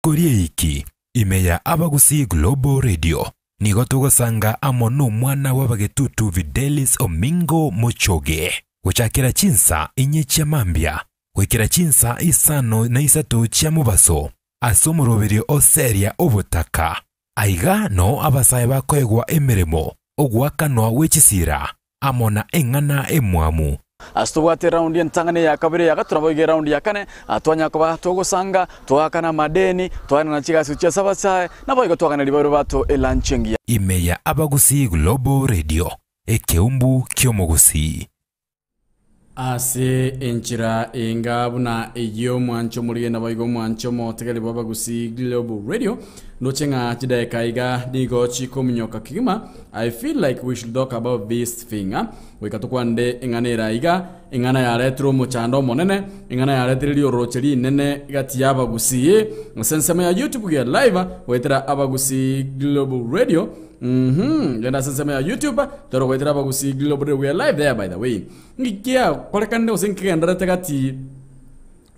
Koria ime ya Abagusii Global Radio nigo togosanga amo nomwana bw'abagetutu Videlis Omingo Mochoge gochakera chinsa inye chia mambia goikera chinsa isano na isato chia mobaso ase omoroberio o Seria obotaka. Aiga noo abasae bakoegwa emeremo, ogoakanwa gwe chisira, amo na eng'ana emwamu. Ase tobwate eraundi entang'ani, eya kabere, eya gatato, naboigo eraundi ya kane, twanyara koba togosanga, twaakana amadeni, twaenana chigasi gochia ase abasae, naboigo twaganeria bairwe bato elanchi engiya. Ime ya Abagusii Global Radio, ekeumbu ki'omogusii. Ase enchera enga buna eyio omwanche omorige naboigo omwanche omotegeri bw'Abagusii Global Radio ndoche ng'a chidaeka iga nigo chikominyoka kegima I feel like we should talk about this thing goika tokwanere eng'ana ere aiga eng'ana yaretire omochando omonene eng'ana yaretire rioroche rinene gati y'Abagusii ase ensemo ya YouTube we are live goetera Abagusii Global Radio Uhmm genda ase ensemo ya YouTube tore goetera abagusii global radio we are live there by the way. Nki kiakorekanire gose nkigendererete gati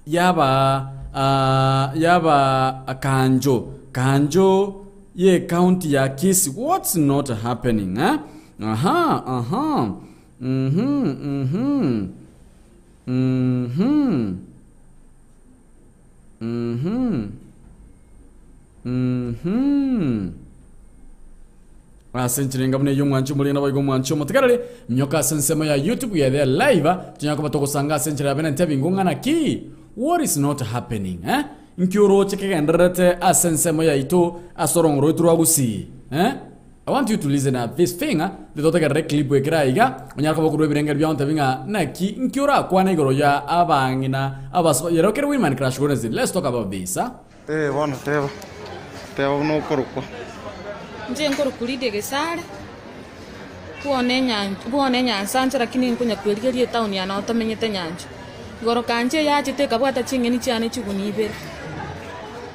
yaba ah, yaba kanjo kanjo ye county ya Kisii what's not happening eh? Aha aha mhm mhm mhm mhm Mhm. Ase enchera enga buna eyio omwanchi omorenge naboigo omwanchi omotegereri, minyoka ase ensemo ya YouTube we are there live, tonyare koba togosanga ase enchera ya bene ntebi ng'o ng'ana ki? What is not happening eh? Nki oroche kegendererete ase ensemo yaito ase orongo rwaito rwa Gusii eh? I want you to listen at this thing, titotegerere clip ekere aiga, onyare koba okorwa ebirengeri biao ntebi ng'a naki nki orakwane igoro ya abang'ina abaso yero kere women crush Wednesday, let's talk about this. Ee bono teba, teba buna okorokwa. Inche nkorokwa Lydia Gesare, bwone enyancha bwone enyansancha lakini nkonya kwerigeria etown yane nabo tomenyete nyancha. Igoro kancha eyachete ekabwata ching'eni chiane chigunia ibere,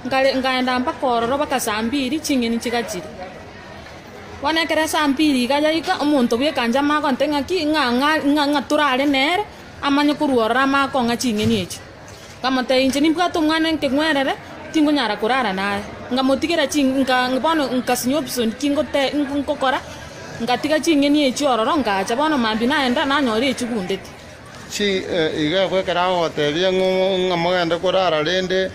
nkare nkaenda mpaka ororo mpaka saa mbiri ching'eni chigachire. Bono ekero esaa mbiri iga yaika, omonto bwa ekancha amanye gontebia ng'aki ng'a ng'a ng'a ng'a torare nere, amanye korwa ororo amanye kong'a ching'eni echio. Nkamotebia, Inche nimbwate omwana ekeng'werere, tinkonyara korara naye. Nkamotigera chi nka bono nkasinywa option ki ngote ngokora, ngatiga ching'eni echio ororo ngacha. Bono mambia naenda nanyora echigundete. Chi iga abwo ekero agogotebia ng'o ng'a mogende korara rende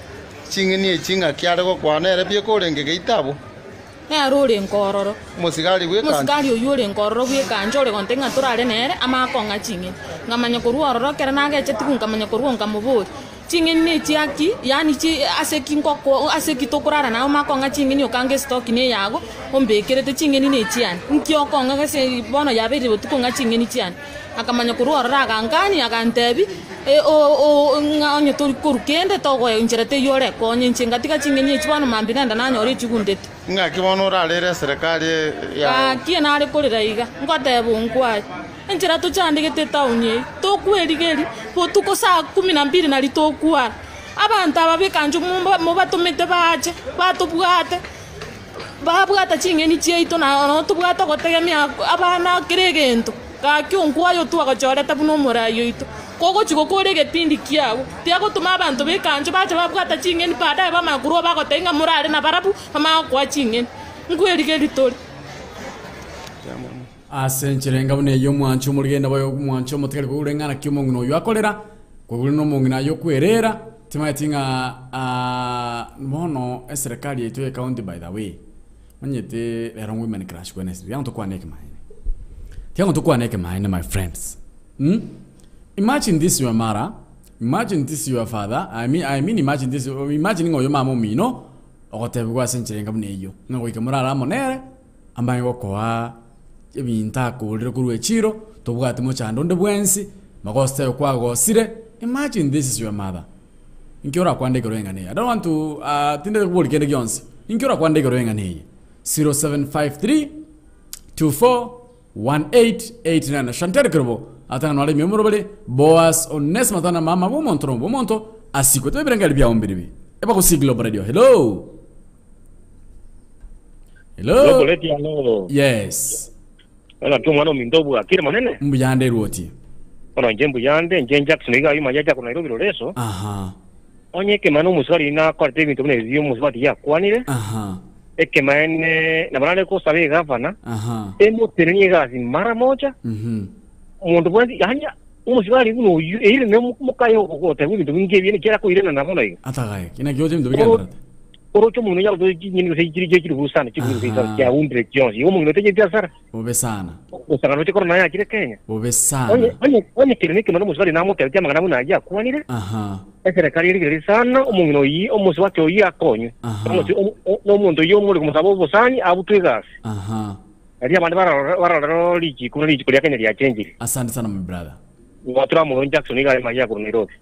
ching'eni echi ng'aki are gokwana ere bieka orenge geita abwo. Nere orenge ororo. Omosigari bw'ekancha. Omosigari oyio orenge ororo bw'ekancha ore gontebia ng'a torare nere, amanye kong'a ching'eni. Nkamanya korwa ororo ekero nagechetigwe nkamanya korwa nkamoboria, Ching'eni nechiaki? Yaani chi ase ki ngoko ase ki tokorara naye omanye kong'a ching'eni okange estoki neyago, ombekerete ching'eni nechiane. Nki okong'a gese bono yabeire botuko ng'a ching'eni chiane. Akamanya korwa ororo agankania agantebia, ng'a onye tori korwa kende togoe inchera teiyo orekonye inche. Ngatiga ching'eni echi bono mambia nagenda nanyora echigundete. Ng'aki bono orarere eserekari yao? Gaki nare korera iga, ngoteba onkwaye, enchera tochandegete etaoni eye, tokwerigeria, botuko saa kumi na mbili nari tokwara. Abanto aba b'ekancho mobatomete bache, batobwate, babwata ching'eni chiaito na nabo tobwate ogotegemea abana kera egento. Gaki onkwaye otwagochorete buna omorai oito, kogochia gokora egetindi kiago, tiagotoma abanto b'ekancho bache babwata ching'eni baadaye bamanya korwa bagotebia ng'a morare nabarabwo, bamanye gokoa ching'eni. Nkwerigeria tore. Ase enchera enga buna eyio omwanchi omorigenda boye omwanchi omotigari kogura eng'ana ki omong'ina oyio akorera, kogura nomong'ina aye okwerera, timanyeti ng'a bono eserekari yaito ya ecounty by the way, omanyete rero women crush Wednesday, tiga ntokwane ekemaene, tiga ntokwane ekemaene my friends mh, imagine this your mother, imagine this your father, I mean I mean imagine this imagine ng'a oyo mama omino, ogotebigwa ase enchera enga buna eyio, ng'a goika morare amo nere. Amanye gokoa ebinto akorire korwa echiro, tobwati mochando onde bwensi, magoso aye kwagosire, imagine this is your mother. Inki orakwane ekero eng'ana eye? I don't want to ah tindari koboria kende gionsi, inki orakwane ekero eng'ana eye? 0753 24 1889 Chantel Kerubo atang'anwa are ime omorobere Boaz Onesimo atang'ana mama bw'omonto na bw'omonto asikwe tebe ebirengeri biao mbiribi Ebagusi Global Radio hello Hello. Global Radio, hello. Yes. Ng'aki omwana ominto obwakire monene. Mbuyande erwoti. Bono inche mbuyande, inche Jackson iga ayio mayacha korwa Nairobi Loreso. Aha. Onye ekemana omosubati nakorete ebinto buna ebi omosubati yakwanire, Aha. ekemaene nabo nare gosaba egavana Aha. emotenenie egasi mara moja, Mhm. omonto bwensi yaani omosubati buna oyio eire ne mokaye ogoteba ebinto binge ebi ekiagera akoirana nabo iga. Atagaye. Naki oche ebinto bigendererete. Oroche omong'ina onye agotoa chinyeni gose chiri chie chilifu isano, chilifu gose isano, Aha. chiaundire chionsi. Igo omong'ina otacheti asara. Bobe sana. Gosang'ana oche korora naye achire Kenya. Bobe sana. Onye, onye, onye kere nekemana omosubati namotebetie amang'ana buna ayio akwanire, Aha. eserekari erigererie sana omong'ina oyio, omosubati oyio akonywe. Aha. Omosi- omo- o- nomonto oyio omore komosaba obosani abutwe egasi. Aha. Erio abande bararore bararore richiko buna richiko ria Kenya riachenchire. Asante sana my brother. Gwatura amoro Jackson iga are maiga korwa Nairobi.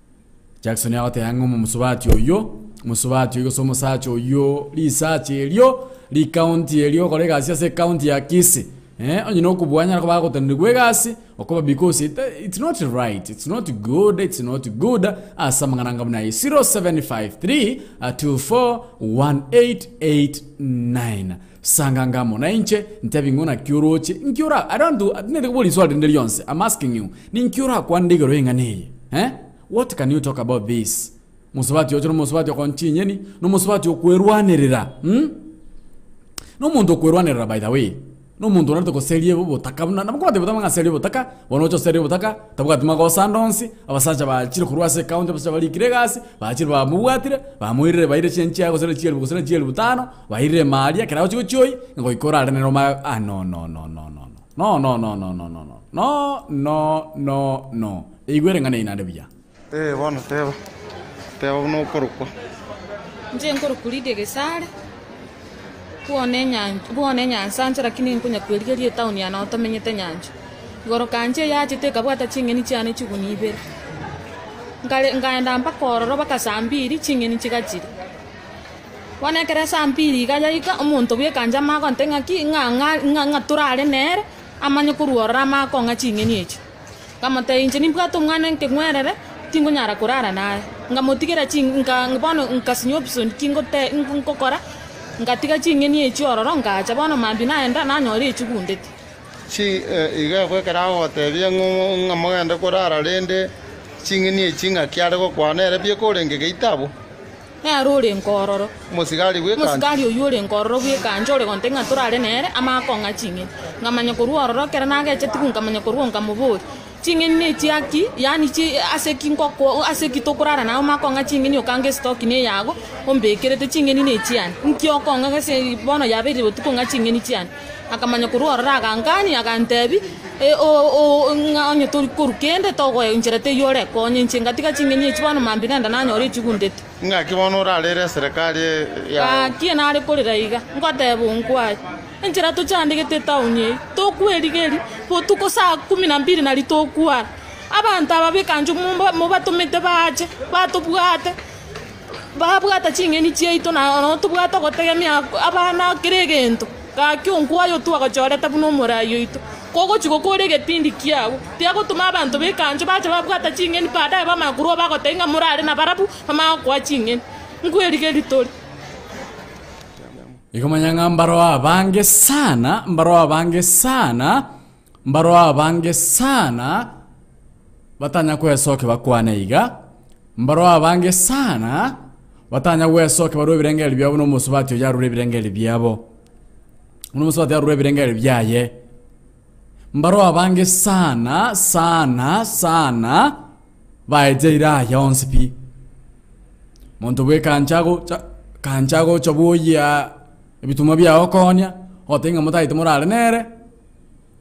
Jackson agoteba ng'a omosubati oyio, omosubati oyio gose omosacha oyio risacha erio, rikaunti erio okore egasi ase ekaunti ya Kisii, eh, onye na okobua anyare koba agotenenigwa egasi, okoba because it it's not right, it's not good, it's not good ase amang'ana anga buna ayio. 0753 241889 Sanga anga amo nainche, ntebi ng'o naki oroche, nki ora I don't do, tinaete koboria riswali rinde rionsi, I'm asking you, ninki orakwanere igoro y'eng'ana eye? Eh? What can you talk about this? Mosubati oche nomosubati okonya chinyeni, nomosubati okwerwanerera mm? Nomonto okwerwanerera by the way, nomonto onarete goseria obotaka buna nabo nkobatebia botambe ng'a seria obotaka, bono oche oserie obotaka, tabwati magoso ande onsi, abasacha bachire korwa ase ecounty abasacha barikire egasi, bachire bamobwatire, bamoirire baire chinyeni chiaye gose ne chielfu gose ne chielfu tano, bairire maria, ekero agochia gochioyia, ngoika orare nere omanye ah no no no no no no, no no no no no no no, no no no. Igwa ere ng'a naende buya. Ee bono teba, teba buna okorokwa. Inche nkorokwa Lydia Gesare, bwone enyancha bwone enyansancha lakini nkonya kwerigeria etown ya nao tomenyete nyancha. Igoro kancha eyachete ekabwata ching'eni chiane chiguni ibere. Nkare nkaenda mpaka ororo mpaka saa mbiri ching'eni chigachire. Bono ekero saa mbiri iga yaika, omonto bwa ekancha amanye gontebia ng'aki ng'a ng'a ng'a ng'a torare nere, amanye korwa ororo amanye kong'a ching'eni echio. Nkamotebia, Inche nimbwate omwana nkeng'werere, tingonyara korara naye. Nkamotigera chi nka bono nkasinywa option ki ngote nkokora, ngatiga ching'eni echio ororo ngacha. Bono mambia naenda nanyora echigundete. Chi iga ekero agogotebia ng'o ng'a mogende korara rende ching'eni echi ng'aki are gokwana ere bieka orenge geita abwo. Nere orenge ororo. Omosigari bw'ekancha. Omosigari oyio orenge ororo bw'ekancha ore gontebia ng'a torare nere, amanye kong'a ching'eni. Nkamanya korwa ororo ekero nagechetigwe nkamanya korwa nkamoboria, Ching'eni nechia ki? Yaani chi ase ki ngoko ase ki tokorara naye omanye kong'a ching'eni okange estoki na eyago, ombekerete ching'eni nechiane. Nki okong'a gese bono yabeire botuko ng'a ching'eni chiane. Akamanya korwa ororo agankania agantebia, ng'a onye tori korwa kende togoe inchera teiyo orekonye inche. Ngatiga ching'eni echi bono mambia nagenda nanyora echigundete. Ng'aki bono orarere eserekari yao? Gaki nare korera iga, ngoteba onkwaye, enchera tochandegete etaoni eye, tokwerigeria, botuko saa kumi na mbili nari tokwara. Abanto aba b'ekancho mobatomete bache, batobwate. Babwata ching'eni chiaito na nabo tobwate ogotegemea abana kera egento. Gaki onkwaye otwagochorete buna omorai oito, kogochia gokora egepindi kiago, tiagotoma abanto b'ekancho bache babwata ching'eni baadaye bamanya korwa bagotebia ng'a morare nabarabwo bamanye gokoa ching'eni. Nkwerigeria tore. Igo manya ng'a mbaroo abange sana, mbaroo abange sana, mbaroo abange sana. Batanya gwesokia bakwane iga, Mbaroo abange sana batanya gwesokia barue ebirengererio biabo buna omosubati oyio arure ebirengererio biabo, buna omosubati arure ebirengererio biaye. Mbaroo abange sana sana sana baeteire aya onsi pi. Monto bw'ekancha agocha kancha agocha bwoyia ebituma biao koonia, ogoteba ng'a motagete morare nere,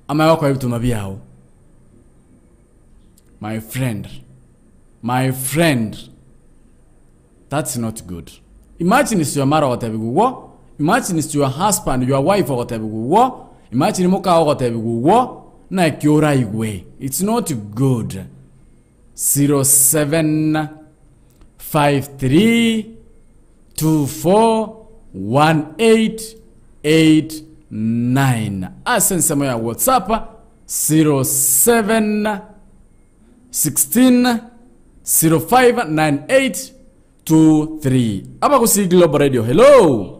amanye gokoa ebituma biao. My friend, my friend, that's not good. Imagine is your mother ogotebigwa ugwo, imagine is your husband, your wife ogotebigwa ugwo, imagine mokao ogotebigwa ugwo, naki oraigwe. It's not good. 07 53 24 18 89 ase ensemo ya WhatsApp 07 16 05 98 23 Abagusii Global Radio hello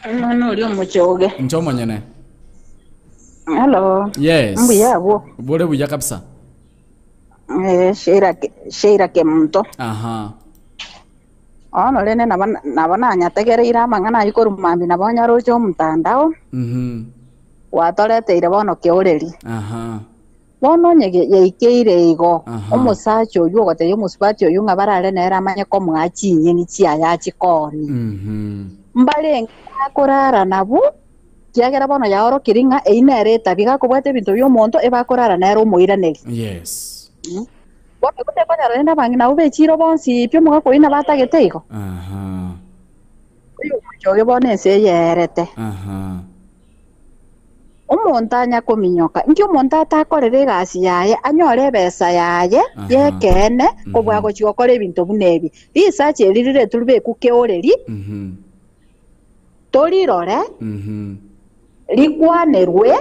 Omwana oria omochoge. Inche omonyene Hello. yes Mbuya abwo. bore buya kabisa. Eh, Sheila Ke- Sheila Kemunto. Aha. Bono rende nabo nabo nanyategereire amang'ana ayio korwa mambia nabo onyaroche omotandao, gwatoreteire bono keoreri. Aha. Bono onye ge- yaikeire igo, Aha. omosacha oyio ogotebia omosubati oyio ng'a barare nere amanye komoa chinyeni chiaye achie koonia. Mbarenge bakorara nabwo, ekiagera bono yaorokirie ng'a eyio nere etabi, gakobwata ebinto bi'omonto ebakorara nere omoiraneri. Yes. Bono igo tekonyara rende abang'ina abwo b'echiiro bonsi pi omogaka oyio nabo atagete igo. Aha. Oyomochoge bono ense eyeerete. Aha. Omonto anya kominyoka, inki omonto atakorere egasi yaye anyore ebesa yaye Aha. y'ekeene kobua gochia gokora ebinto buna ebi? Risacha eri rire turibeku keoreri, torirore, rikwanerwe,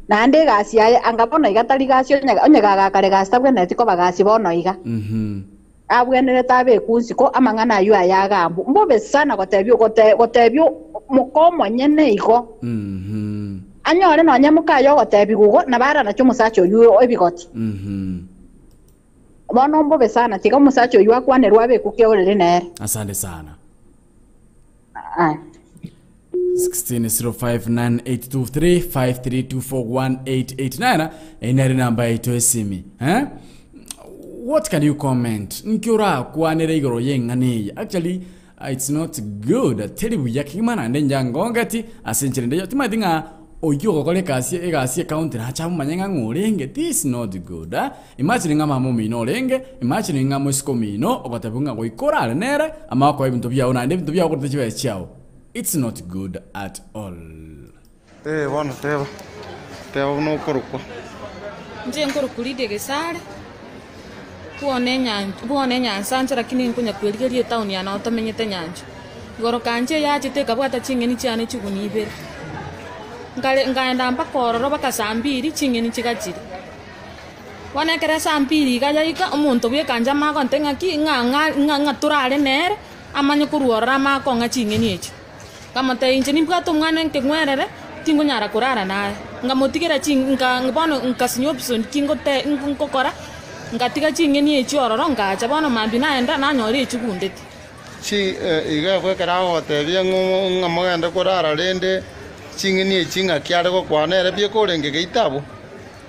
naende egasi yaye anga bono iga tari gasi onye onye gagakare gasi tabwenereti koba gasi bono iga. Abwenerete abekwe nsiko amang'ana ayio aya agambwe. Mbobe sana gotebia gote gotebia moka omonyene igo. Anyore nonya moka aye ogotebigwa igo, nabo aranache omosacha oyio ebigoti. Bono mbobe sana, tiga omosacha oyio akwanerwe abekwe keorere nere. Asante sana. Aya. 1605982353241889 Eye nere namba yaito esimi eh? What can you comment? Nki orakwanere igoro y'eng'ana eye? Actually it's not good, teri buya kegima naende njangongeti ase enchera ende timanyeti ng'a oyio ogokora egasi egasi ekaunti nache amomanye ng'a ng'o orenge this not good eh? Imagine ng'a mama omino orenge, imagine ng'a moiseke omino ogotebiwa ng'a goika orare nere amanye gokoa ebinto biao naende ebinto biao okorete chibesa chiao. It's not good at all. Ee bono teba, teba buna okorokwa. Inche nkorokwa Lydia Gesare, bwone enyan bwone enyansancha lakini nkonya kwerigeria etown ya nao tomenyete nyancha. Igoro kancha eyachete ekabwata ching'eni chiane chigunia ibere. Nkare nkaenda mpaka ororo mpaka saa mbiri ching'eni chigachire. Bono ekero esaa mbiri iga yaika, omonto bw'ekancha amanye gonte ng'aki, ng'a ng'a ng'a ng'a torare nere, amanye korwa ororo amanye kong'a ching'eni echio. Nkamotebia inche nimbwate omwana nkeng'werere, tingonyara korara naye. Nkamotigera chi nka bono nkasinywa option ki ngote nkokora, ngatiga ching'eni echio ororo ngacha. Bono mambia naenda nanyora echio gundete. Chi iga abwo ekero agotebia ng'o ng'a mogende korara rende ching'eni echi ng'aki are gokwana ere bieka orenge geita abwo.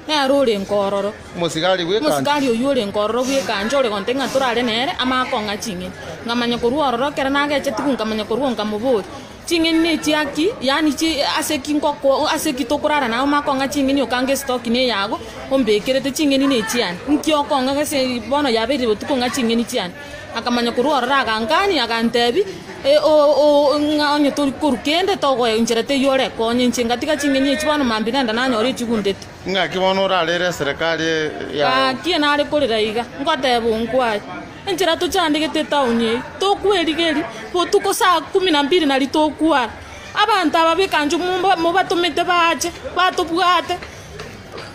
Nere orenge ororo. Omosigari bw'ekancha. Omosigari oyio orenge ororo bw'ekancha ore gonte ng'a torare nere, amanye kong'a ching'eni. Nkamanya korwa ororo ekero nagechetigwe nkamanya korwa nkamoboria, Ching'eni nechiaki? Yaani chi ase ki ngoko ase ki tokorara naye omanye kong'a ching'eni okange estoki neyago, ombekerete ching'eni nechiane. Nki okong'a gese bono yabeire botuko ng'a ching'eni chiane. Akamanya korwa ororo agankania agantebia, ng'a onye tori korwa kende togoe inchera teiyo orekonye inche ngatiga ching'eni echi bono mambia nenda nanyora echigundete. Ng'aki bono orarere eserekari yao? Gaki nare korera iga, ngoteba onkwaye, enchera tochandegete etaoni eye, tokwerigeria, botuko saa kumi na mbili nari tokwara. Abanto aba b'ekanchu mobatomete bache, batobwate.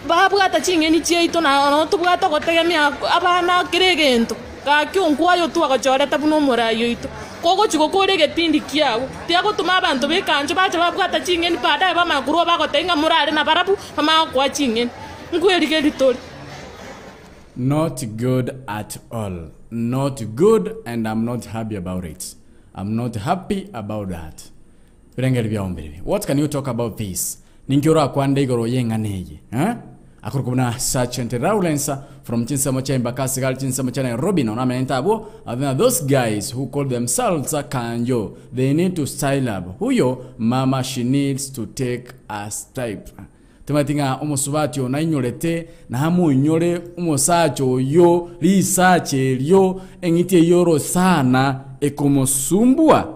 Babwata ching'eni chiaito na nabo tobwate ogotegemea abana kera egento. Gaki onkwaye otwagochorete buna omorai oito, kogochia gokora egetindi kiago, tiagotoma abanto b'ekancho bache babwata ching'eni baadaye bamanya korwa bagotebia ng'a morare nabarabwo bamanye gokoa ching'eni. Nkwerigeria tore. Not good at all not good and I'm not happy about it I'm not happy about that. Ebirengererio biao mbirebe. What can you talk about this? Ninki orakwanere igoro y'eng'ana eye? Eh? Akorokwa buna Sergeant Lawrence from chinsemo chia Embakasi gari chinsemo chia Nairobi nono amenyete abwo Athena those guys who call themselves Kanjo they need to style up huyo mama she needs to take a step Timanyeti ng'a omosubati oyo nainyorete namoinyore omosacha oyio risacha erio eng'iti eyio orosana ekomosumbua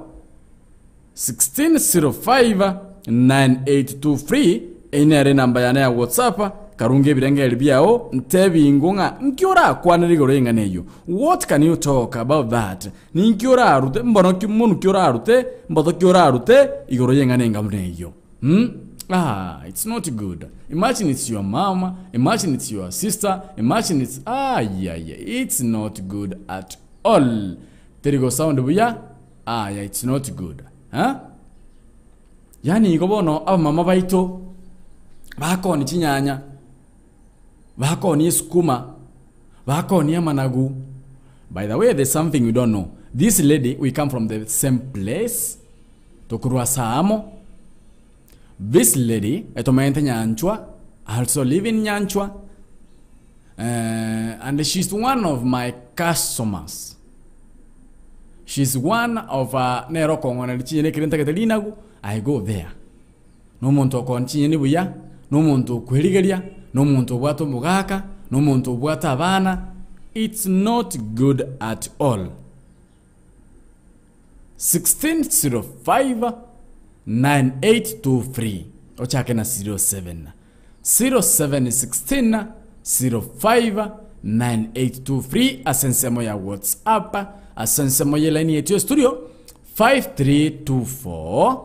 16059823 Eyio nere enamba yane ya WhatsApp, karunge ebirengererio biao, ntebi ingo ng'a nki orakwanere igoro y'eng'ana eyio. What can you talk about that? Ninki orarute, mbono ki monu ki orarute, mboto ki orarute igoro y'eng'ana enga buna eyio. Hmm? Ah, it's not good. Imagine it's your mama, imagine it's your sister, imagine it's ah yeah, yeah. It's not good at all. Teri go sound buya, Aya it's not good eh? Yaani igo bono abamama baito bakoonia chinyanya, bakoonia esukuma, Bakonia amanagu. By the way, there's something you don't know. This lady, we come from the same place, tokorwa ase amo. This lady, etomaete Nyanchwa, also live in Nyanchwa, eh, and she's one of my customers. She's one of uh, nere okong'onera chinyeni ekere ntagete rinagu, I go there. Nomonto okooni chinyeni buya, nomonto okwerigeria, nomonto obwate omogaka, nomonto obwate abana, it's not good at all. 1605 9823 ochake na 07 0716 05 9823 ase ensemo ya WhatsApp ase ensemo ye line yetu ya studio 5324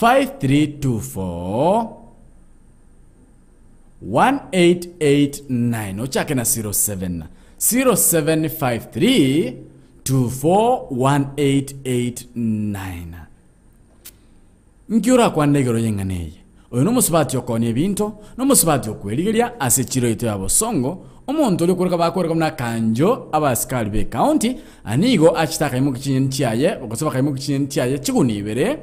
5324 1889 ochake na 07 0753 241889 Nki orakwane igoro y'eng'ana eye? Oyo nomosubati okoonia ebinto, nomosubati okwerigeria ase echiro yaito ya bosongo, omonto oria okoreka bakoreka buna akanjo abasikari b'ecounty, nigo achete akaimokia chinyeni chiaye, gose bakaimokia chinyeni chiaye chiguni ibere,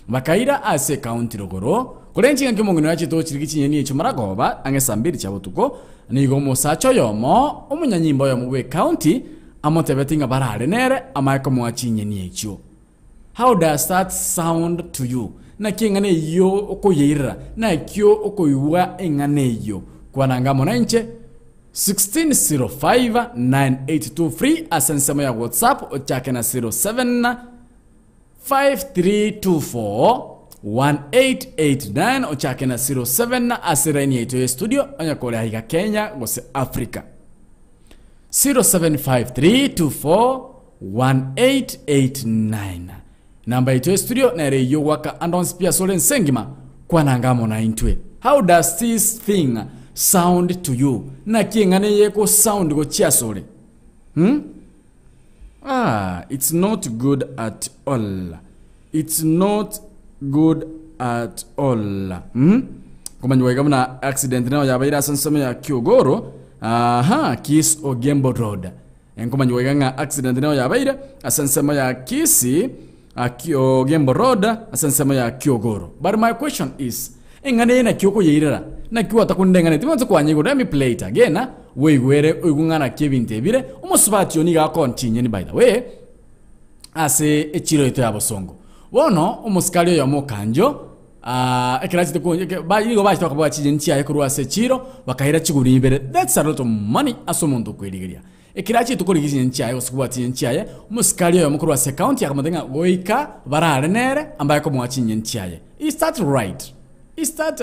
Bakaira ase ekaunti rogoro, korende chingaki omong'ina oyo achete gochirigia chinyeni echio maragoba ang'e saa mbiri chia botuko, nigo omosacha oyomo, omonyanyimbo oyomo bw'ekaunti, amotebetie ng'a barare nere amanye komoa chinyeni echio. How does that sound to you? Naki eng'ana eyio okoyeirera? Naki okoigwa eng'ana eyio? Kwananga amo nainche 1605 9823 ase ensemo ya WhatsApp ochake na 07 53241889 ochake na 07 ase line yaito ye studio onye kore aiga Kenya gose Africa 0753241889 namba yaito ye studio nere eyio gwaka ande onsi pi asore ense engima kwananga amo naintwe. How does this thing sound to you? Naki eng'ana eye eko sound gochia asore? Hmm? Ah, it's not good at all. It's not good at all. Mm? Komanywa iga buna accident nao yabaire ase ensemo ya Kiogoro, aha, Kis Ogembo Road. Nkomanywa iga ng'a accident nao yabaire ase ensemo ya Kisii Ogembo Road ase ensemo ya Kiogoro. But my question is, Eng'ana eye naki okoyeirera? Naki gwatakunire eng'ana eye? Tibwansa kwanya igoro. Let me play it again, oigwere oigwe ng'a naki ebinto ebire. Omosubati oyo nigo akoon chinyeni by the way, ase echiro yaito ya bosongo. Bono omosikari oyomo okanjo, ah, ekero achete ko eke ba nigo bachete bakabwata chinyeni chiaye korwa ase echiro, bakaira chiguri ibere. That's a lot of money ase omonto okwerigeria. Ekero achete korigia chinyeni chiaye gose kobwata chinyeni chiaye, omosikari oyomo korwa ase ecounty akamotebia ng'a goika barare nere ambaye komoa chinyeni chiaye. Is that right? Is that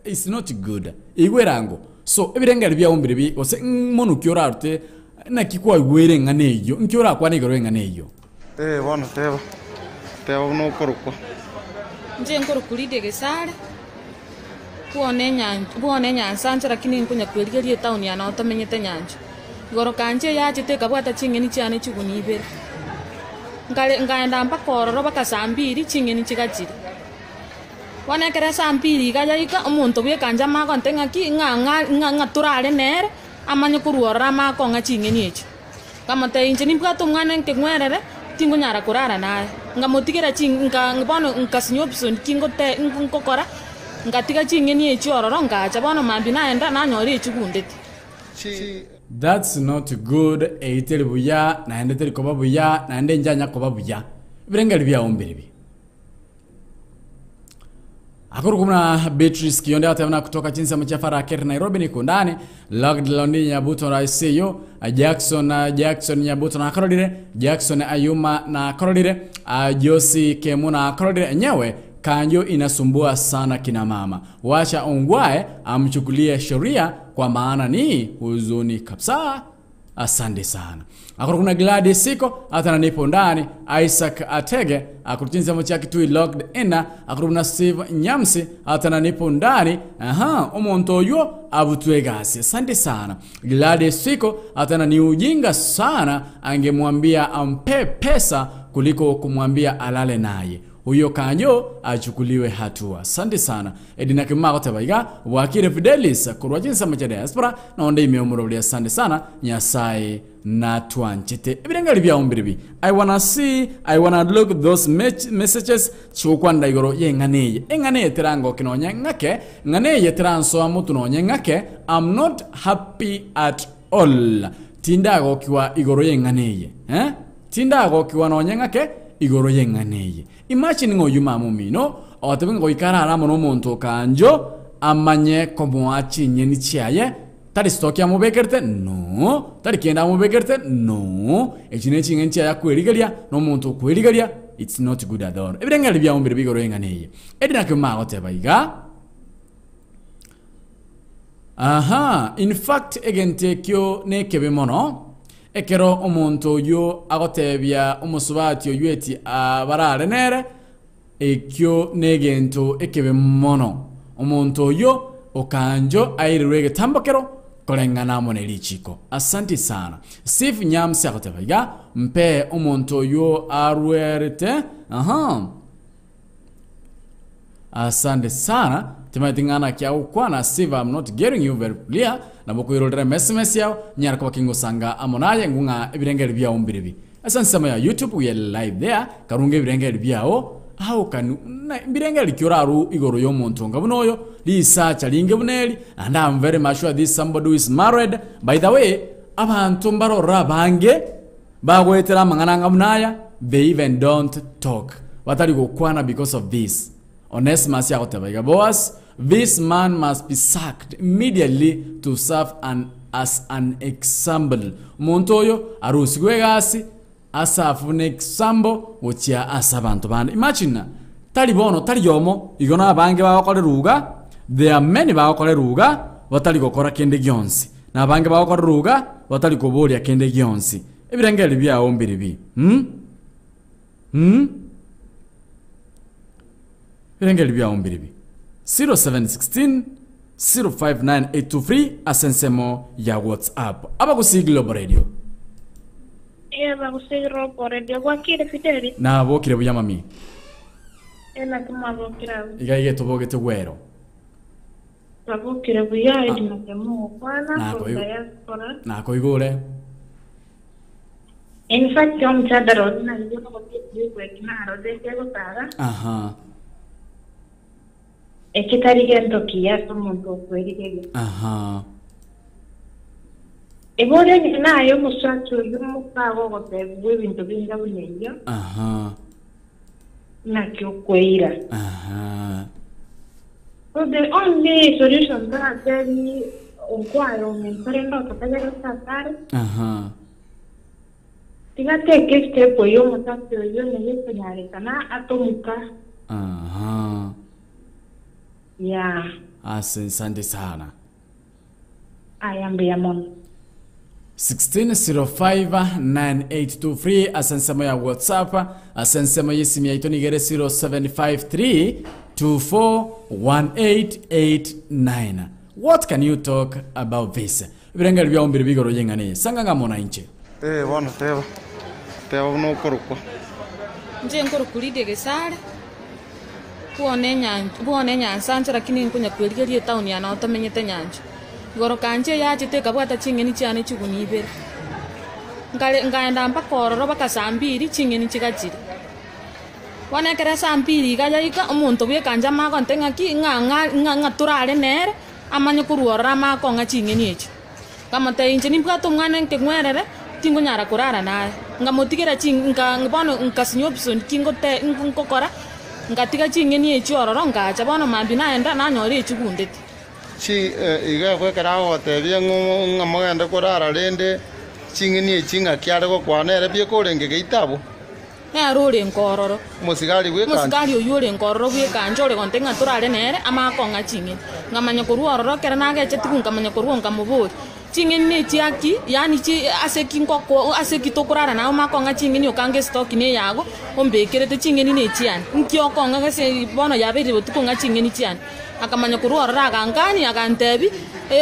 it's not good. Igwe erango. So ebirengererio biao mbire gose mono ki orarute naki kwaigwere eng'ana eyio, nki orakwane igoro y'eng'ana eyio? Ee bono teba, teba buna okorokwa. Inche nkorokwa Lydia Gesare, bwone enyan bwone enyansancha lakini nkonya kwerigeria etown ya nao tomenyete nyancha. Igoro kancha eyachete ekabwata ching'eni chiane chiguni ibere. Nkare nkaenda mpaka ororo mpaka saa mbiri ching'eni chigachire. Bono ekero esaa mbiri iga yaika, omonto bw'ekancha amanye gonte ng'aki ng'a ng'a ng'a ng'a torare nere, amanye korwa ororo amanye kong'a ching'eni echio. Nkamotebia, Inche nimbwate omwana nkeng'werere, tingonyara korara naye. Nkamotigera chi nka bono nkasinywa option ki ngote ngokora, ngatiga ching'eni echio ororo ngacha. Bono mambia naenda nanyora echigundete. That's not good, eyio teri buya, naende teri koba buya, naende inche anya koba buya. Ebirengererio biao mbiribi. Akorokwa buna Beatrice Kionde agoteba buna kutoka chinsemo chia Farakeri Nairobi Nikundani Locked Londi Nyabuto Raiseyo Jackson Jackson Nyabuto nakororire Jackson Ayuma nakororire Josi Kemu nakororire enyewe kanjo inasumbua sana kina mama wacha ongwae amchukulie sheria kwa maana ni huzuni kabisa Asante sana. Akoro kuna Gladys Siko hata nipo ndani Isaac Atege akoro chinsemo chia Kitui locked in akoro kuna Steve Nyamsi hata nipo ndani aha omonto oyo abutwe gasi. Asante sana. Gladys Siko hata ni ujinga sana angemwambia ampe pesa kuliko kumwambia alale naye. Huyo Kanjo achukuliwe hatua. Asante sana. Edina Kimuma agoteba iga, Bwakire Fidelis korwa chinsemo chia diaspora, nonde ime omorobori asante sana, Nyasaye natwanchete. Ebirengeri biao mbiribi. I wanna see, I wanna look those messages chigokwanera igoro y'eng'ana eye. Eng'ana eye terangoki nonye ng'ake, ng'ana eye teransoa motu nonye ng'ake, I'm not happy at all. Tindagokigwa igoro y'eng'ana eye. Eh? Tindagokigwa nonye ng'ake igoro y'eng'ana eye. Imagine ng'a oyio mama omino ogoteba ng'a goika arare amo nomonto okanjo amanye komoa chinyeni chiaye, tari stock amobekerete no, tari kende amobekerete no, echi ne ching'eni chiaye akwerigeria, na omonto okwerigeria, it's not good at all. Ebirengererio biao mbirobio igoro y'eng'ana eye. Eri nakio magoteba iga, Aha, in fact egento ekio nekebe mono, ekero omonto oyio agotebia omosubati oyio eti barare nere, ekio negento ekebe mono. Omonto oyio okanjo airerwe egetambokero koreng'ana amo ne richiko. Asanti sana. Steve Nyamsi agoteba iga, mpe omonto oyio arwerete, aha. Asante sana. Timaeti ng'a naki agokwana Steve I'm not getting you very clear. Nabo koirorera emesms yao nyara koba kingosanga amo naye ng'u ng'a ebirengeri biao mbiribi. Ase ensemo ya YouTube we are live there karunga ebirengeri biao how can na mbirengeri ki oraru igoro y'omonto onga buna oyo risacha ringe buna eri and I'm very much sure this somebody who is married by the way abanto mbarorora abange Bagoetera amang'ana anga buna aya, they even don't talk, batari gokwana because of this. Onesimus agoteba iga, Boaz, this man must be sacked immediately to serve an, as an example. Omonto oyo arusigwe egasi aserve buna example gochia ase abanto bande. Imagine, tari bono, tari omo, igo nabange bagokorerwa iga, there are many bagokorerwa iga, batari gokora kende gionsi. Na abange bagokorerwa iga, batari koboria kende gionsi. Ebirengererio biao mbiribi? Hum? Hum? Ebirengererio biao mbiribi? 0716 059823 ase ensemo ya WhatsApp. Abagusii Global Radio. Ee, Abagusii Global Radio. Bwakire Fideli? Nabokire buya mami. Ee, naki mwabokire abwo? Iga iga etobogete gwero. Babokire buya erina ria mogokwana Nakoigwa- korwa diaspora. Nakoigure. In fact omchadara oria narigia nogotia ebiegwa eki naroche egotara Aha. eki tari gento kiya ase omonto okwerigeria. Aha. Ebori onye naye omosacha oyio mokaga ogotebigwa ebinto binga buna eyio, Aha. naki okweira. Aha. So the only solution toratebi okwaya ominto rende ototagere ase asare, Aha. tiga take a step oyio omosacha oyio neye ekonyarekana atomuka. Aha. Yeah. Ase asante sana. Aya mbuya mono. 16059823 ase ensemo ya WhatsApp ase ensemo y'esimi yaito nigere 0753 241889. What can you talk about this? Ebirengeri biao mbiri bigoro y'eng'ana eye. Sanga ng'a mona inche. Eh, bono teba. Teba buna okorokwa. Inche nkorokwa Lydia Gesare, bwone enyan bwone enyansancha lakini nkonya kwerigeria etown ya nao tomenyete nyancha. Igoro kancha eyachete ekabwata ching'eni chiane chiguni ibere. Nkare nkaenda mpaka ororo mpaka saa mbiri ching'eni chigachire. Bono ekero saa mbiri iga yaika, omonto bwa ekancha amagonte ng'aki ng'a ng'a ng'a ng'a torare nere, amanye korwa ororo amanye kong'a ching'eni echio. Nkamotebia inche nimbwate omwana nkeng'werere, tingonyara korara naye. Nkamotigera chi nka bono nkasinywa option ki ngote nkokora, nkatiga ching'eni echio ororo nkacha bono mambia naenda nanyora echigundete. Chi iga ekero agogotebia ng'o ng'a mogende korara rende ching'eni echi ng'aki are gokwana ere bieka orenge geita abwo. Nere orenge ororo. Omosigari bw'ekancha. Omosigari oyio orenge ororo bw'ekancha ore gonte ng'a torare nere amanye kong'a ching'eni. Nkamanya korwa ororo ekero nagechetigwe nkamanya korwa nkamoboria, Ching'eni nechia ki? Yaani chi ase ki ngoko ase ki tokorara naye omanye kong'a ching'eni okange estoki neyago ombekerete ching'eni nechiane. Nki okong'a gese bono yabeire botuko ng'a ching'eni chiane. Akamanya korwa ororo agankania, agantebia,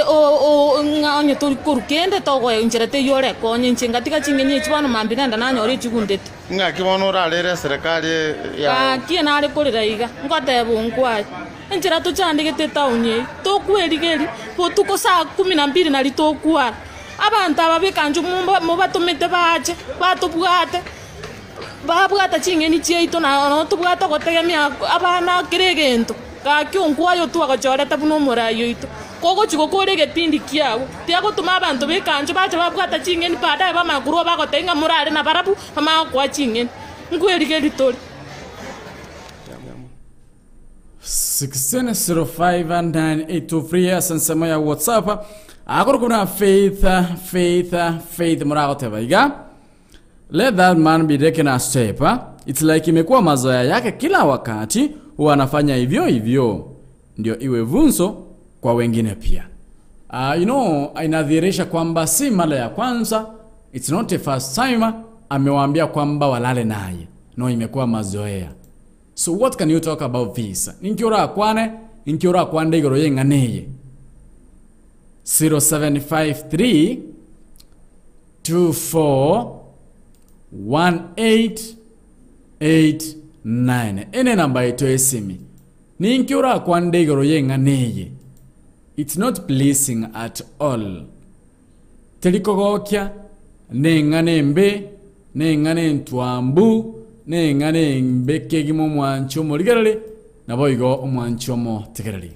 o ng'a onye tori korwa kende togoe inchera teiyo orekonye inche. Ngatiga ching'eni echi bono mambia nenda nanyora echigundete. Ng'aki bono orarere eserekari yao? Gaki nare korera iga, ngoteba onkwaye, enchera tochandegete etaoni eye, tokwerigeria, botuko saa kumi na mbili nario tokwara. Abanto aba b'ekanchu mobatomete baache, batobwate. Babwata ching'eni chiaito na nabo tobwate ogotegemea abana kera egento. Gaki onkwaye otwagochorete buna omorai oito, kogochia gokora egepindi kiago, tiagotoma abanto b'ekancho bache babwata ching'eni baadaye bamanya korwa bagotebia ng'a morare nabarabwo bamanye gokoa ching'eni. Nkwerigeria tore. 16059823 ase ensemo ya WhatsApp akorokwa buna Faith Faith Faith moragoteba iga. Let that man be taken a step. It's like imekuwa mazoea yake kila wakati huwa anafanya hivyo hivyo. Ndio iwe vunzo kwa wengine pia. You know, inadhihirisha kwamba si mara ya kwanza, it's not a first time amewaambia kwamba walale naye. No, imekuwa mazoea. So what can you talk about this? Ninki orakwane, ninki orakwande igoro y'eng'ana eye? 0753 241889 ene namba yaito esimi ninki orakwande igoro y'eng'ana eye it's not pleasing at all teri kogokia neng'ana embe neng'ana entwambu neng'ana embe kegima omwanchi omorigereri naboigo omwanchi omotegereri.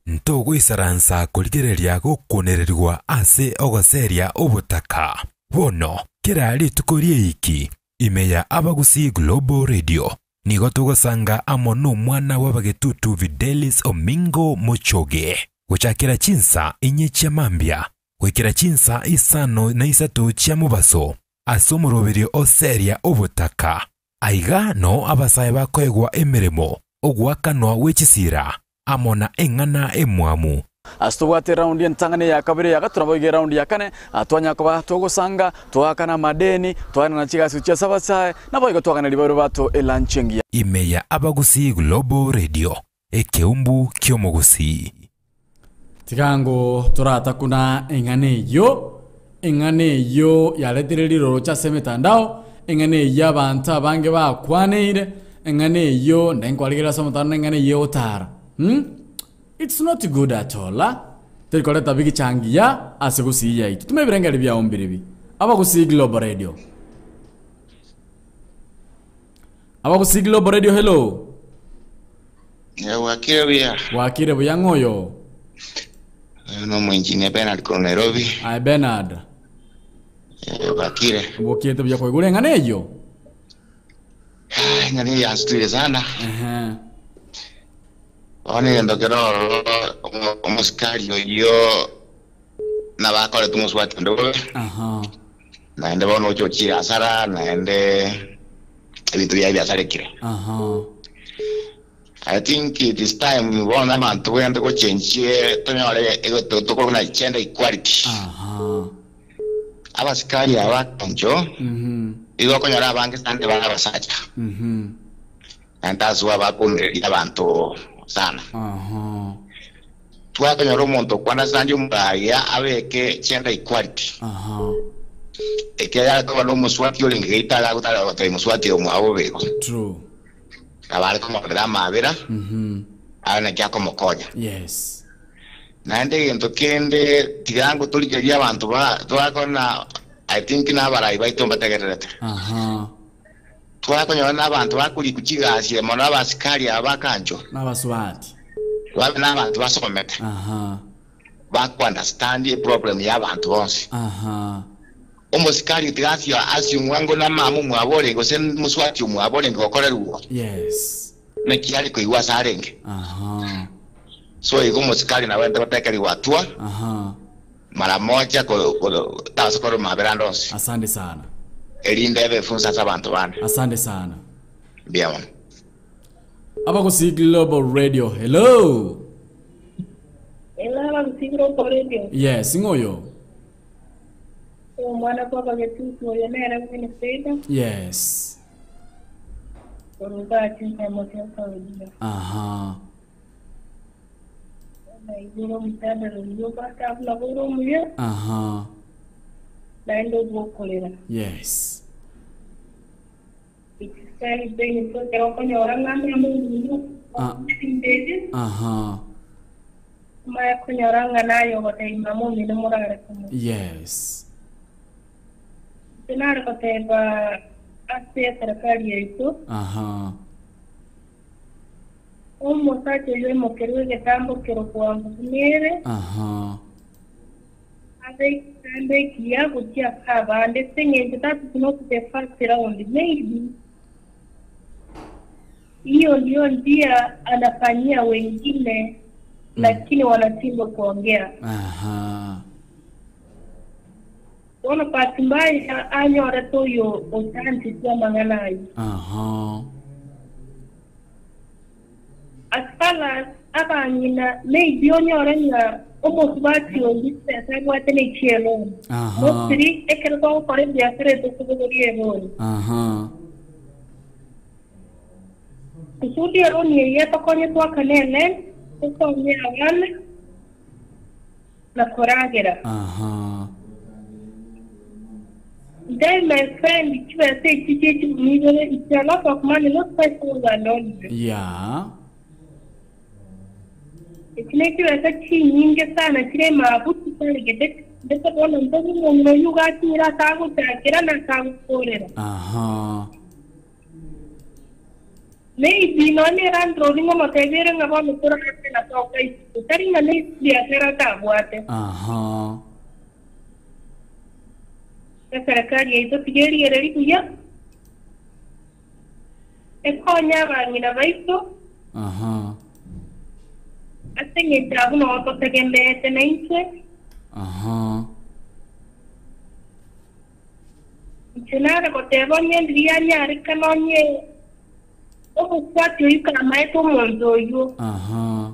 Ntogoisaransa korigereria gokuonererigwa ase ogoseria obotaka. Bono, kera rituko ri'eiki, ime ya Abagusii Global Radio, nigo togosanga amo nomwana bw'abagetutu Fidelis Omingo Mochoge, gochakera chinsa inye chia mambia goikera chinsa isano na isato chia mobaso, ase omoroberio o Seria obotaka. Aiga nao abasae bakoegwa emeremo, ogoakanwa gwe chisira, amo na eng'ana emwamu. Ase tobwate eraundi entang'ani, eya kabere, eya gatato, naboigo eraundi ya kane, twanyara koba togosanga, twaakana amadeni, twaenana chigasi gochia ase abasae, naboigo twaganeria bairwe bato elanchi engiya. Ime ya Abagusii Global Radio, ekeumbu ki'omogusii. Tiga toratakuna eng'ana eyio, eng'ana eyio yaretire riroroche ase emetandao, eng'ana eyio abanto abange bakwaneire, eng'ana eyio nde nkwarigereria ase omotandao eng'ana eyio egotara mh, it's not good at all ah, teri koreta bigicha ngiya ase gusii yaito. Tuma ebirengeri biao mbiribi. Abagusii Global Radio. Abagusii Global Radio hello. Bwakire buya. Bwakire buya ng'o oyo? Oyo nomoengineer Bernard korwa Nairobi. Aye Bernard. Eh, bwakire. Bokete buya koigure eng'ana eyio? Ah, eng'ana eye yansutuire sana. Ehe. Bono egento kere ororo omo- omosikari oyio nabakorete omosubati onde bobe. Aha. Naende bono oche ochire asara naende ebinto biaye biasarekire. Aha. I think it is time bono abanto togende gochenchie tonyore ego- tokorwa na gender equality. Aha. Abasikari aba akencho Mhm. igo okonyora abange sande bare abasacha Mhm. naende ase abakomereria abanto sana. Aha. Twakonyora omonto okwana sande omoraia abeke gender equality. Aha. Ekiagera koba nomoswati orenge geita agagotara gotebia moswati omwabo bobe igo. True. Nabo are komororera amabera, are naki akomokonya. Yes. Naende egento kende tiga ngotorigereria abanto ba twakona I think na abarai baito mbategererete. Aha. Twakonyora na abanto bakorikwa chigasi mono abasikari aba bakanchwa. Nabasubati. Babe na abanto basomete. Aha. Bako understand eproblem ya abanto bonsi. Aha. Omosikari tiga asio asiung'wa ngo na mama omwabo orenge gose moswati omwabo orenge gokorerwa. Yes. Naki are koigwa ase arenge. Aha. So igo omosikari nabwenerete gotekerigwa atua Aha. mara moja ko ko tabasa korwa mabera ande onsi. Asante sana. Erinde ebe efunso ase abanto bande. Asante sana. Mbuya mono. Abagusii Global Radio. Hello. Hello, Abagusii Global Radio. Yes, ng'o oyo? Omwana bw'abagetutu oyo nere Winifrida, Yes. korwa igaa chinsemo chia Saudia. Aha. Naigure omotandaro oyio obwate buna bore omuya, Aha. naende obwokorera. Yes. It's very painful ekero okonyora ng'a mama omino Ah. ombere, Aha. omanye konyora ng'a naye ogotebia mama omino morare komo. Yes. Inche nare goteba ase eserekari yaito, Aha. omosacha oyio oimokerwe egetambo kero bwango buna ere, Aha. abe egetambo ekiya gochia ase abande, ase eng'encho that is not the first round, maybe hiyo ndio njia anafanyia wengine lakini wanashindwa kuongea. Aha. Bono bahati mbaya anyorete oyo otancheti amang'ana ayio. Aha. As far as abang'ina maybe onyore ng'a omosubati oyio chibesa abwate ne chieloni. Aha. Mostly ekero togokora ebiasara etokobogoria eloni. Aha. Kusudi eloni eyio etokonye twakane erent, tokonye abana na koragera. Aha. Then my friend chibesa echi chie chigumi ibere it's a lot of money not 5000 only. Yeah. Echi ne chibesa chinyinge sana chire mabu chitarigete ndetse bono ntobe omong'ina oyio ogachinyire ase agochakera na ase agokorera. Aha. Maybe nonya ne landlord ng'omotebia ere ng'a bono torarete na toka isiko tari ng'a ne ebiasara atabwate. Aha. Eserekari yaito tiga erigererie buya, ekonye abang'ina baito Aha. ase eng'encho abwo noo totegemeete naintwe. Aha. Inche nare goteba onye ndiria anyarekana onye omokwati oyio kamaete omonto oyio. Aha.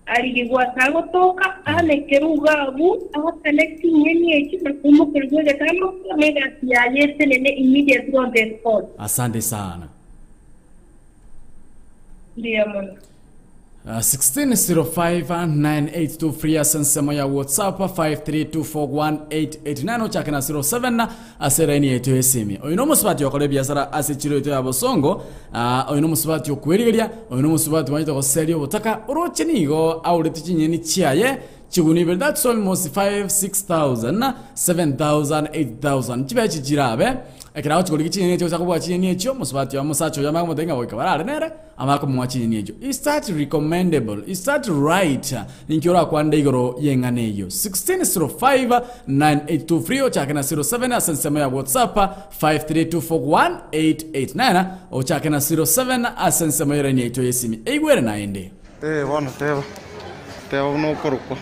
Arigigwe ase agotoka, aane keruga abwo, aakane chinyeni echio na koimokerigwa egetambo, na egasi yaye etenene immediately on the spot. Asante sana. Mbuya mono. 16059823 ase ensemo ya whatsapp 5324189 ochake na 07 ase elaini yaito y'esimi. Oyo nomosubati okora ebiasara ase echiro yaito ya Bosongo. Ah, oyo nomosubati okwerigeria, oyo nomosubati omanyete goseria obotaka oroche nigo aurete chinyeni chiaye chiguni ibere that's almost 5 6000 7000 8000 chibe chirabe ekero agochi chinyeni echio gocha kobua chinyeni echio mosubati oyo omosacha oyo amanye komotebia ng'a goika barare nere amanye komoa chinyeni echio. Is that recommendable? Is that right? Ninki orakwande igoro y'eng'ana eyio? 1605 9823 ochake na 07 ase ensemo ya whatsapp 5324189 ochake na 07 ase ensemo y'eraini yaito y'esimi eigwere naende. Eh, bono teba, teba buna okorokwa.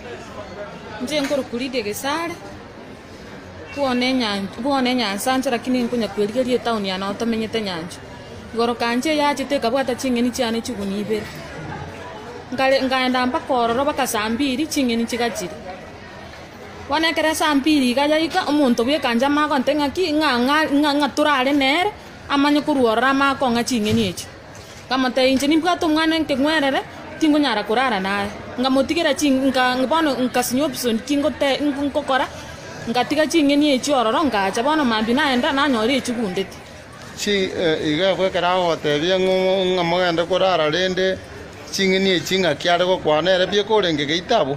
Inche nkorokwa Lydia Gesare, bwone enyancha bwone enyansancha lakini nkonya kwerigeria etown ya noo tomenyete nyancha. Igoro kancha eyachete ekabwata ching'eni chiane chiguni ibere. Nkare nkaenda mpaka ororo mpaka saa mbiri ching'eni chigachire. Bono ekero saa mbiri iga yaika, omonto bwa ekancha amanye gontebia ng'aki ng'a ng'a ng'a ng'a torare nere, amanye korwa ororo amanye kong'a ching'eni echio. Nkamotebia inche nimbwate omwana nkeng'werere, tingonyara korara naye. Nkamotigera chi nka bono nkasinywa option ki ngote nkokora, ngatiga ching'eni echio ororo ngacha bono mambia naenda nanyora echigundeti. Chi iga abwo ekero agogotebia ng'o ng'a mogende korara rende ching'eni echi ng'aki are gokwana ere bieka orenge geita abwo.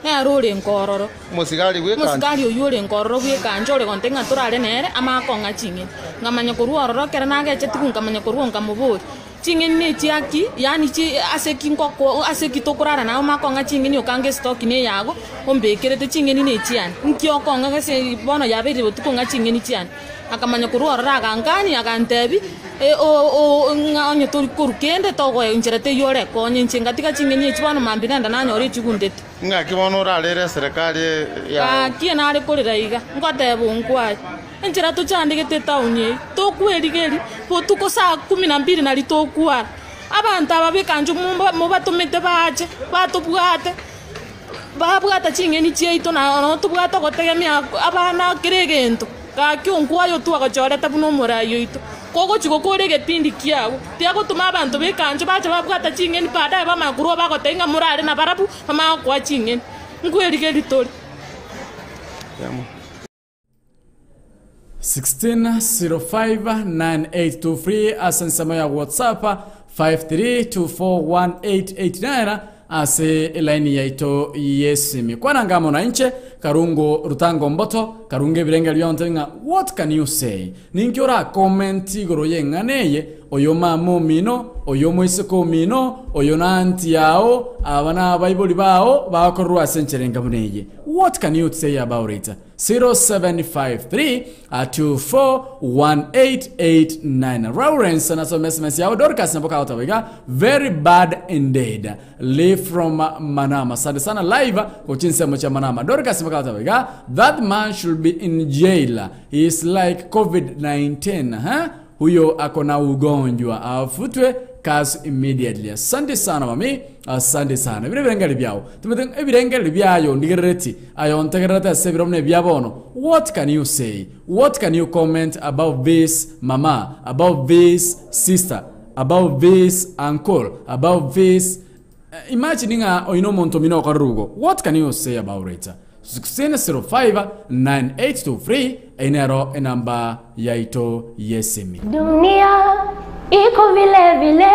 Nere orenge ororo. Omosigari bw'ekancha. Omosigari oyio orenge ororo bw'ekancha ore gontebia ng'a torare nere, amanye kong'a ching'eni. Nkamanya korwa ororo ekero nagechetigwe nkamanya korwa nkamoboria, Ching'eni nechia ki? Yaani chi ase ki ngoko ase ki tokorara naye omanye kong'a ching'eni okange estoki neyago, ombekerete ching'eni nechiane. Nki okong'a gese bono yabeire botuko ng'a ching'eni chiane? Akamanya korwa ororo agankania, agantebia, ng'a onye tori korwa kende togoe inchera teiyo orekonye inche. Ngatiga ching'eni echi bono mambia nenda nanyora echigundete. Ng'aki bono orarere eserekari yao? Gaki nare korera iga, ngoteba onkwaye, enchera tochandegete etaoni eye, tokwerigeria, botuko saa kumi na mbili nari tokwara. Abanto aba b'ekancho mobatomete bache, batobwate, babwata ching'eni chiaito na nabo tobwate ogotegemea abana kera egento. Gaki onkwaye otwagochorete buna omorai oito, kogochia gokora egepindi kiao, tiagotoma abanto b'ekancho bache babwata ching'eni baadaye bamanya korwa bagotebia ng'a morare nabarabwo, bamanye gokoa ching'eni. Nkwerigeria tore. 16059823 ase ensemo ya WhatsApp 53241889 ase elaini yaito yesimi kwananga amo nainche karungu rutango mboto karungu ebirenge bionte ng'a what can you say ninki ora comment igoro yeng'ana eye oyo mama omino oyo omoiseke omino oyo na aunty yao aba na abaibori bao bakorerwa ase enchera enga buna eye what can you say about it 0753241889 Lawrence nasome sms yao Dorcas nyaboka agoteba iga very bad indeed Lee from Manama asante sana live gochia ensemo chia Manama Dorcas nyaboka agoteba iga that man should be in jail he is like covid-19 huh? Huyo ako na ugonjwa afutwe kazi immediately. Asante sana mami, asante sana. Ebiro ebirengeri biao. Timete ebirengeri biayo ndigerereti ayo ntegererete ase ebiro buna ebia bono. What can you say? What can you comment about this mama, about this sister, about this uncle, about this Imagine ng'a oyo nomonto omino okorire ugo, what can you say about it? 16059823 eyio nero enamba yaito yesimi. Dunia iko vile vile,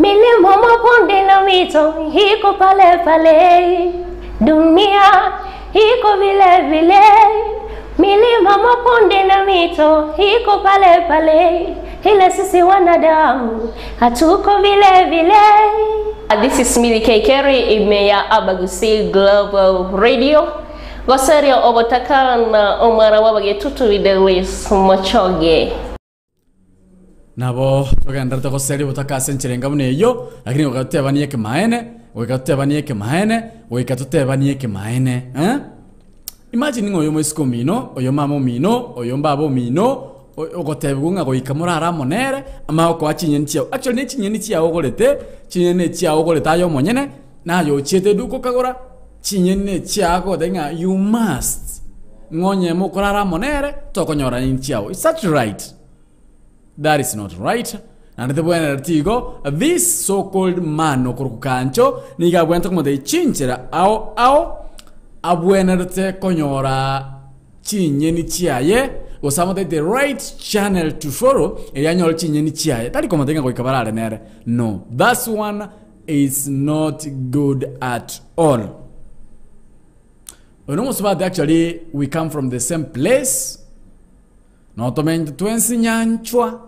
milima, mabonde na mito iko pale pale. Dunia iko vile vile, milima, mabonde na mito iko pale pale, ila sisi wanadamu hatuko vile vile. This is Millie K. Kerry, ime ya Abagusi Global Radio. Goseria ogotaka na omwana w'abagetutu Fidelis Mochoge. Nabo togenderete goseria obotaka ase enchera enga buna eyio, lakini goika totebanie ekemaene, goika totebanie ekemaene, goika totebanie ekemaene, eh. Imagine ng'a oyo omoiseke omino, oyo mama omino, oyo mbaba omino, ogotebigwa ng'a goika morare amo nere, amanye gokoa chinyeni chiao. Actually ne chinyeni chiao ogorete, chinyeni echiao ogorete aye omonyene, naye ochiete eduka okagora, chinyeni ne chiao agotebia ng'a you must, ng'a onye mokorara amo nere, tokonyora nyeni chiao. Is that right? That is not right. Naende tebwenereti igo, this so called man okorokwa Kancho nigo abwenerete komotebia chinchera ao ao abwenerete konyora chinyeni chiaye gose amotebie the right channel to follow erio anyore chinyeni chiaye tari komotebia ng'a goika barare nere no that's one is not good at all. Oyo nomosubati actually we come from the same place. Notomente twensi nyanchwa.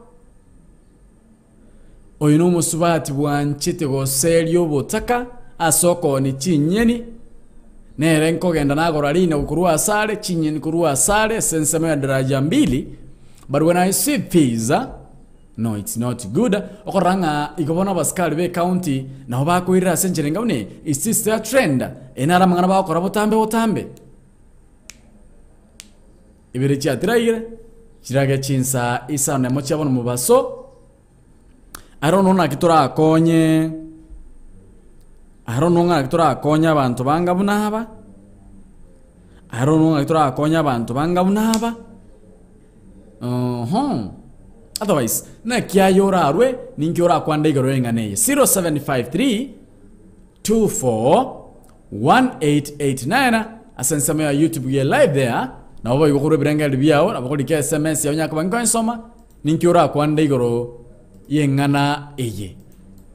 Oyo nomosubati bwanchete goseria obotaka ase okoonia chinyeni, nere nkogenda nagora rinagu korwa asare, chinyeni korwa asare ase ensemo ya daraja mbili, but when I see pizza, no it's not good, okorora ng'a igo bono abasikari be county nabo bakoirera ase enchera enga buna eye, is this their trend? Eye naro amang'ana bagokora botambe botambe. Ibere chiatiraire, chirage chinsa isano nemo chia bono mobaso. Aro nono naki torakonye, aro nono naki torakonye abanto banga buna aba, aro nono naki torakonye abanto banga buna aba, oho. Otherwise, naki aye orarwe, ninki orakwande igoro y'eng'ana eye? 0753 24 1889 ase ensemo ya YouTube ye live there nabo boigo korwa ebirengererio biao nabo korika sms yao nyakoba nkoensoma ninki orakwanere igoro y'eng'ana eye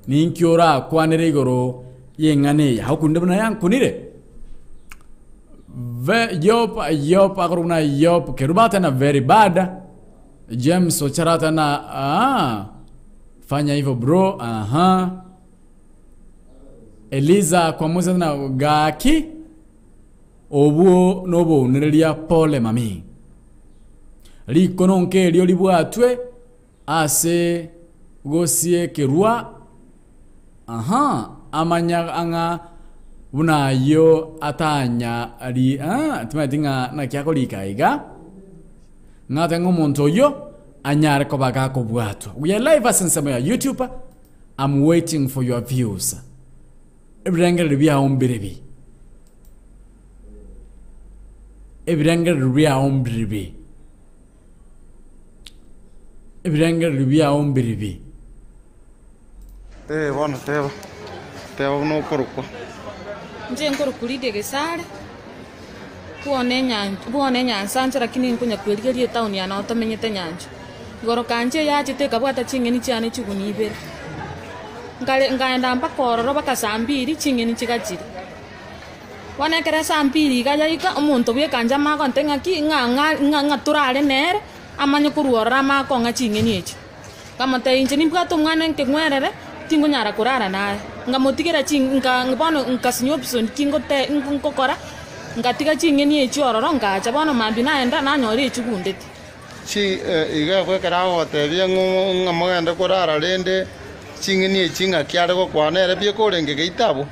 ninki orakwanere igoro y'eng'ana eye agokunire buna yankunire Ve Yop Yop akorwa buna Yop Kerubo atena very bad James Ochara atena ah fanya hivyo bro aha Eliza kwamusa na gaki obwo nobounereria pole mami. Rikono nkerio ribwatwe ase gosiekerwa aha amanya ang'a buna ayio atanya ri ah timanyeti ng'a naki akorika iga ng'ate ng'a omonto oyio anyare koba gakobwatwa. We are live ase ensemo ya YouTube. I'm waiting for your views. Ebirengererio biao mbiribi? Ebirengererio biao mbiribi? Ebirengererio biao mbiribi. Ee, bono teba, teba buna okorokwa. Inche nkorokwa Lydia Gesare, bwone enyan bwone enyansancha lakini nkonya kwerigeria etown ya nao tomenyete nyancha. Igoro kancha eyachete ekabwata ching'eni chiane chigunia ibere. Nkare nkaenda mpaka ororo mpaka saa mbiri ching'eni chigachire. Bono ekero esaa mbiri iga yaika, omonto bwekancha amanye gonte ng'aki ng'a ng'a ng'a ng'a torare nere, amanye korwa ororo amanye kong'a ching'eni echio. Nkamotebia, Inche nimbwate omwana nkeng'werere, tingonyara korara naye. Nkamotigera chi nka bono nkasinywa option ki ngote ngokora, ngatiga ching'eni echio ororo ngacha. Bono mambia naenda nanyora echigundete. Chi iga ekero agogotebia ng'o ng'a mogende korara rende ching'eni echi ng'aki are gokwana ere bieka orenge geita abwo.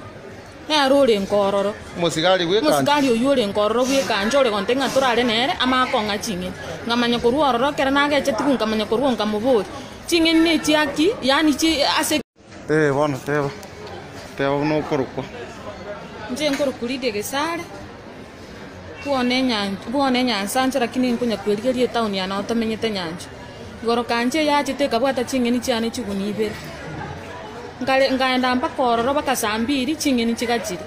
Nere orenge ororo. Omosigari bw'ekancha. Omosigari oyio orenge ororo bw'ekancha ore gonte ng'a torare nere, amanye kong'a ching'eni. Nkamanya korwa ororo ekero nagechetigwe nkamanya korwa nkamoboria, Ching'eni nechiaki? Yaani chi ase. Ee, bono teba, teba buna okorokwa. Inche nkorokwa Lydia Gesare, bwone enyan bwone enyansancha lakini nkonya kwerigeria etown ya nao tomenyete nyancha. Igoro kancha eyachete ekabwata ching'eni chiane chigunia ibere. Nkare nkaenda mpaka ororo mpaka saa mbiri ching'eni chigachire.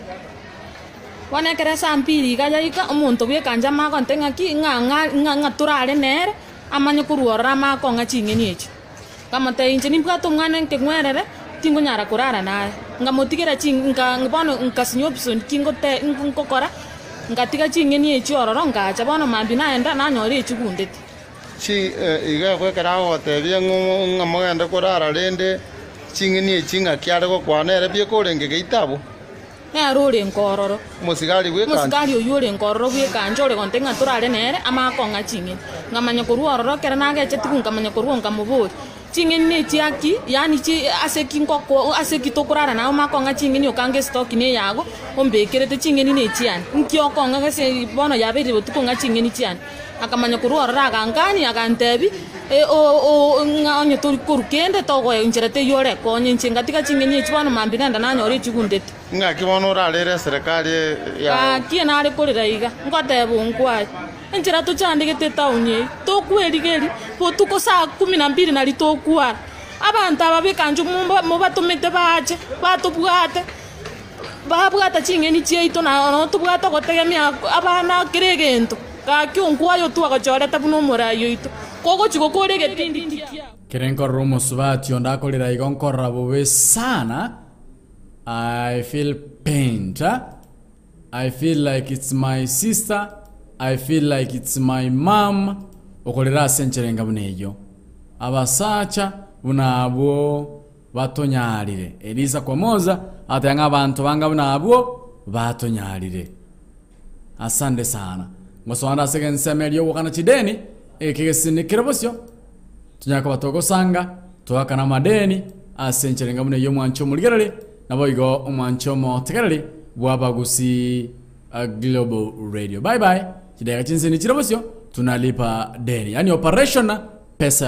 Bono ekero esaa mbiri iga yaika, omonto bwekancha amanye gonte ng'aki ng'a ng'a ng'a ng'a torare nere, amanye korwa ororo amanye kong'a ching'eni echio. Nkamotebia, Inche nimbwate omwana nkeng'werere, tingonyara korara naye. Nkamotigera chi nka bono nkasinywa option ki ngote ngokora, ngatiga ching'eni echio ororo ngacha. Bono mambia naenda nanyora echigundete. Chi iga ekero agogotebia ng'o ng'a mogende korara rende ching'eni echi ng'aki are gokwana ere bieka orenge geita abwo. Nere orenge ororo. Omosigari bw'ekancha. Omosigari oyio orenge ororo bw'ekancha ore gonte ng'a torare nere, amanye kong'a ching'eni. Nkamanya korwa ororo ekero nagechetigwe nkamanya korwa nkamoboria, Ching'eni nechiaki? Yaani chi ase ki ngoko ase ki tokorara naye omanye kong'a ching'eni okange estoki neyago, ombekerete ching'eni nechiane. Nki okong'a gese bono yabeire botuko ng'a ching'eni chiane. Akamanya korwa ororo agankania, agantebia, ng'a onye tori korwa kende togoe inchera teiyo orekonye inche. Ngatiga ching'eni echi bono mambia nenda nanyora echigundete. Ng'aki bono orarere eserekari yao? Gaki nare korera iga, ngoteba onkwaye, enchera tochandegete etaoni eye, tokwerigeria, botuko saa kumi na mbili nario tokwara. Abanto aba b'ekanchu mobatomete bache, batobwate. Babwata ching'eni chiaito na nabo tobwate ogotegemea abana kera egento. Gaki onkwaye otwagochorete buna omorai oito, kogochia gokora egetindi kiao. Kere nkorora omosubati onde akorera igo nkorora bobe sana, I feel pained, I feel like it's my sister, I feel like it's my mum okorera ase enchera enga buna eyio. Abasacha buna abwo. Batonyarire. Elisa kwamoza, agateba ng'a abanto banga buna abwo batonyarire. Asante sana. Ngosoa ase egensemo eria ogokana chideni, eke egesini kere bosio, tonyare koba togosanga, toakane amadeni ase enchera enga buna eyio omwanche omorigereria, naboigo omwanche omotegereri bw'Abagusii Global Radio. Bye bye. Chidakika chinsini chire bosio, tunalipa deni. Yaani operation pesa ya.